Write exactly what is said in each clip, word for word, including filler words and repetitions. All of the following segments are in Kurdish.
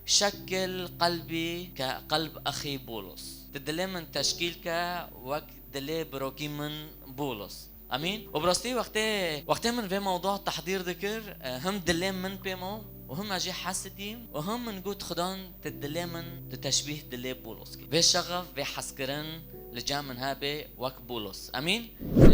شكل قلبي كقلب أخي بولس. Tu dilê min teşkîl ke wek dilê birokî min Bûlos. Amîn. Û bi rastî wextê, wextê min vê mewdua tehdîr dikir, e, him dilê min pê ma û him ez jî hesidîm û him min got, Xudan, tu dilê min, tu teşbîh dilê Bûlos kir. Vê şexef, vê hezkirin li cem min hebe wek Bûlos. Amîn.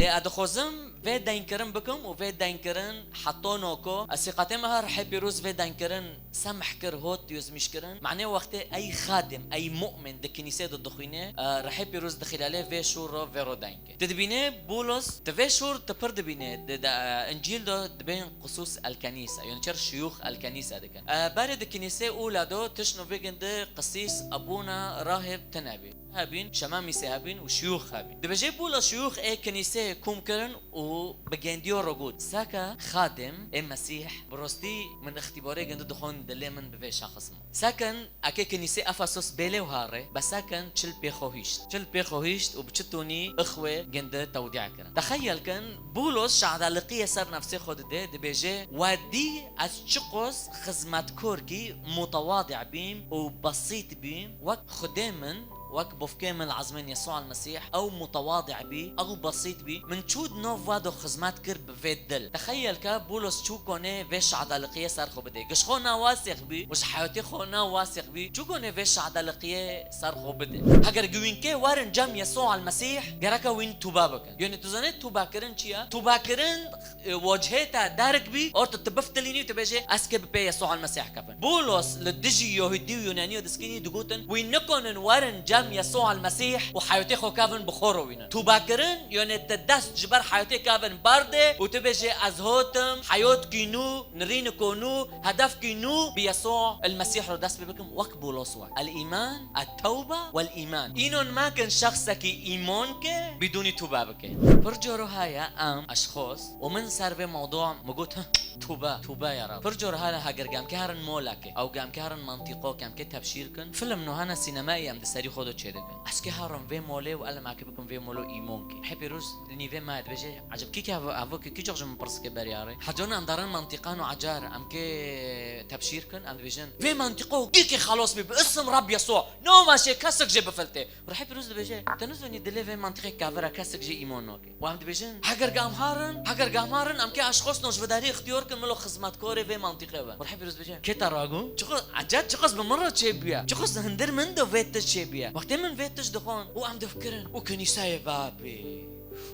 Lê ez dixwazim vê deynkirin bikim û vê deynkirin heta noko, ez sîqetê me her rihê pîroz vê deynkirin semh kir, hot yozmîş kirin. Manê wextê ey xadim, ey mu'min di kinîsê de dixwîne, e, rihê pîroz dixîlelê vê şûr ro, vê ro deyn kir. Tu dibînê Bûlos, tu vê şûr tu pir dibînê. Di, di, e, Încîl de dibên qisûs el kenîse, yani çer şuyûx el kenîse dikin. E, berê di kinîsê ûla de tişt nûvê gindi qisîs, ebûna, rahib tine bî. Hebîn, şemamîsê hebîn û şuyûx hebîn. Dibêje Bûlos şuyûx ê kinîsê kom kirin û bi gendiyo re got, Seke xadim ê Mesîh, bi rastî min îxtîbarê gindi dixwin dilê min bi vê şexis ma. Sekin, eke kinîsê Efesos bêlê wahare, be sekin çil pê xwe hîşt. Çil pê xwe hîşt û bi çi tonî ixwê gindi tewdîa kirin. Texeyel kin, Bûlos şahdaliqiyê ser nefsê xwe dide, dibêje, We dî ez çiqos xizmetkorkî mutewadi bîm û besît bîm, wek Xwedê min, wek bofkê min li ezmên Yesûa el-Mesîh, ew mutewadi bî, ew besît bî. Min çû di nav we de xizmet kir bi vê dil. Texeyel ke Bûlos çû konê vê şahdaliqiyê ser xwe bide. Giş xwe na wasêx bî û ji heyatê xwe na wasêx bî. Çû konê vê şahdaliqiyê ser xwe bide. Heger giwînkê werin cem Yesûa el-Mesîh, gereke wîn tûbe bikin. Yanî tu zanê tûbekirin çi ye? Tûbekirin, e, wecihê te derg bî, orta tu biftilînî û tu bêjê, Ez kê bi pê Yesûa el-Mesîh kevin. Bûlos li dijî Yahûdî û Yûnanî û diskînî digotin, wî nikonin werin cem Yesûa el-Mesîh û heyatê xwe kevin bi xwe re wînin. Tûbekirin, yanî te dest ji ber heyatê kevin berde û tu bêjê, Ez hotim, heyot kî nû, nirîniko nû, hedef kî nû, bi Yesûa el-Mesîh re dest pê bikim, wek Bûlos we. El-îman, et-tewbe wel-îman. Înon mekin şexsekî îmon ke, bidûnî tûbe bike. Pir coro heye em, eşxos, û min ser vê mewdûa min got, Heh, tûbe, tûbe ya Rab. Pir cor hale heger gemkê herin molekê, ew gemkê herin mantîqo, gemkê tebşîr kin. Film no hene sînemayî em di serî xwe de çêdikin. Ez kê herim vê molê û elem eke bikim vê molo îmon kê. Hê pêroz li nîvê me dibêje, Eceb kî ke evo, evo kê kî cox ji min pirs ke beriyarê? Hecona em darin mantîqan û ecar, em kê tebşîr kin, em dibêjin, Vê mantîqo kî kê xelos bî, bi isim Rab Yesûa. No meşê kesik jê bifiltê. Ruhê Pîroz dibêje, Te nizanî dilê vê mantîqê kevir e, kesik jê îmon nake. Û em dibêjin, Heger gam harin, heger gam harin, em kê eşxos nojvedarî îxtiyar kin, milo xizmetkarê vê mantîqê bin. Ruhê Pîroz dibêje, Kê te rago? Çiqas, ecel çiqas bi min re çêbûye. Çiqas li hundir min de vê tişt çêbûye. Wextê min vê tişt dixwand, û em difikirin, û kinîseyê vabê,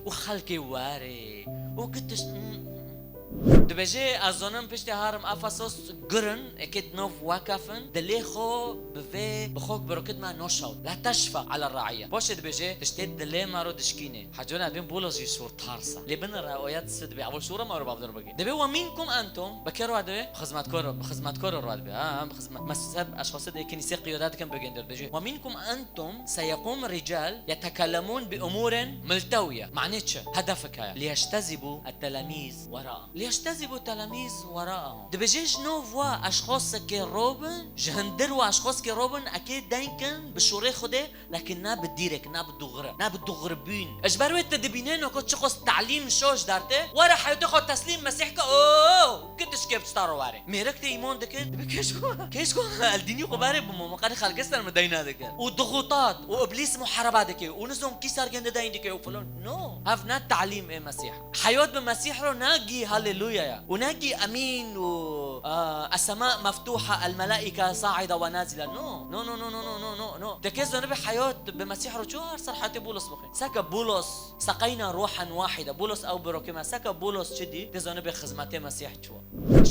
û xelkê werê, û kitiş. Dibêje, Ez zonim piştê harim Efesos girin, eke di nav wekefin, dilê xwe bi vê, bi xok birokit me noşewt. La teşfeq ala ra'iye. Paşê dibêje, tiştê dilê me ro dişkînê. Hecona dibên Bûlos jî şûr tarsa. Lê binire oya disi dibê, evo şûra me ro bavdir bigî. Dibê, Ve minkum entum, bi kê ro dibê? Bi xizmetkor, bi xizmetkor ro dibê. Ha, ha, bi xizmet-, mezheb eşxasê dê kinîsê qiyade dikin bigêndir. Dibêje, Ve minkum entum seyeqûm rical yetekellemûn bi umûrin miltewiye. Manê çi? Hedefek heye. Liyeştezibû et-telemîz wera. Liyeştezîbû telemîz weraahum. Dibêje ji nav wa eşxasekê robin, ji hundir wa eşxasekê robin, ekê deyn kin bi şûrê Xwedê, lekin ne bi dîrek, ne bi dûxire, ne bi dûxiribûn. Ji ber wê te dibîne noko çiqas telîm şoş derte, were heyatê xwe teslîm Mesîh ke, o, ki tişkê bi çita ro were. Mêrik tê îmon dike, dibe kêşko, kêşko, el dînî xwe berê bimo, me qedê xelkê ser me deyna dike. Û dixutat, û Îblîs muharebe dike, û nizom kî sergende deyn dike, û filan. No, hev ne telîm ê Mesîh. Heyat bi Mesîh re nagî haleluya ya. Û nagî emîn û, a, esema meftûha, el melaîke saîda ve nazila. No. No, no, no, no. Te kê zanibe heyat bi Mesîh re çû her ser heyatê Bûlos bixwe. Seke Bûlos, seqeyna ruhen wahide. Bûlos ew birokê me. Seke Bûlos çi dî? Te zanibe xizmetê Mesîh çû.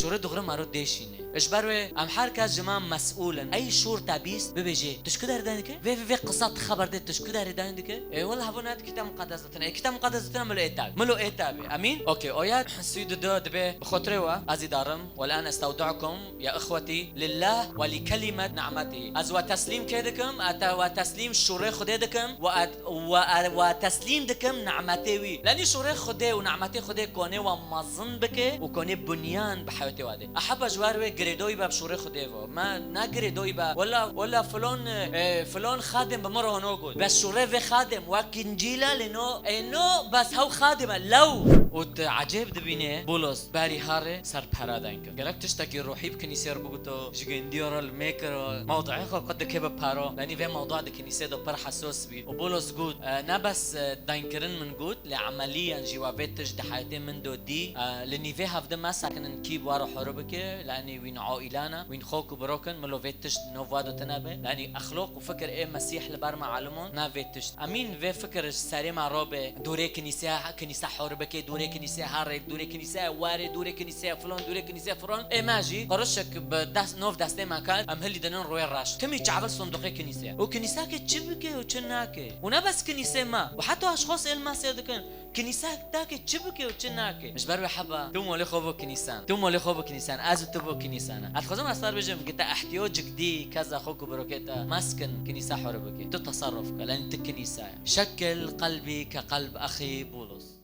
Şûrê dûxire me ro dêşîne. Ji ber wê em her kes ji me mesûl in. Ey şûr te bîst bibêjê. Tu ji ku derê deyn dike? Vê, vê, vê qisa tu xeber dê tu ji ku derê deyn dike? Ê, wela havo ne di Kitab Muqeddes de tune. Ê, Kitab Muqeddes de tune, milo ê te. Milo ê te be. Emîn? Okey, oyet sî du dibe bi xotirê we. Ez î darim. Ve el-an estewdi'ukum ya ixwetî lillah ve li kelimet ni'metî. Ez we teslîm kê dikim? Ez te we teslîm şûrê Xwedê dikim. Ve ez, we, we teslîm dikim ni'metê wî. Lenî şûrê Xwedê û ni'metê Xwedê konê we mezin bike û konê bunyan bi heyatê we de. Eheba ji wer wê girêdayî be bi şûrê Xwedê ve. Me ne girêdayî be. Wela, wela filon, e, filon xadim bi min re hano got. Bes şûrê vê xadim wek Încîl e, lê no, e, no, bes hew xadim e. Lew, Û tu ecêb dibînê Bûlos berî herê ser pere deng kir. Gerek tiştekî ruhî bi kinîsê re biguto, ji gindiya re li mêkir re, mewduê xwe qet dike bi pere. Lenî vê mewdua di kinîsê de pir hesos bî. Û Bûlos got, e, ne bes, e, dengkirin min got, lê emeliyan jî we vê tişt di heyatê min de dî. E, li nîvê hevdî mesekinin kî bi we re hûr bike, lenî wîn aîlan e, wîn xok û birok in, milo vê tişt nov we de tune be. Lenî exloq û fikir ê Mesîh li ber me elimand, ne vê tişt. Emîn vê fikir ji serê me rabe, dûrê kinîsê, kinîse hûr bike, dûrê kinîsê herê, dûrê kinîsê were, dûrê kinîsê filan, dûrê kinîsê filan. Ê me jî qurişek bi dest, nov destê me ket, em hilî dinin rûyê reş. Timî çav li sindoqê kinîsê. Û kinîsakê çi bike û çi nake? Û ne bes kinîsê me. Û heta eşxas ê li me sê dikin. Kinîsakê çi bike û çi nake? Ji ber wê heba, tu molê xwe bo kinîsan. Tu molê xwe bo kinîsan. Ez û tu bo kinîsan. Ez dixwazim ez te bêjim, ki te ihtiyacek dî, keza xwe ku birokê te, meskin, kinîsa hûr bike. Tu teserruf ke, lenî tu kinîsa ye. Şekil qelbî ke qelb exî Bûlos.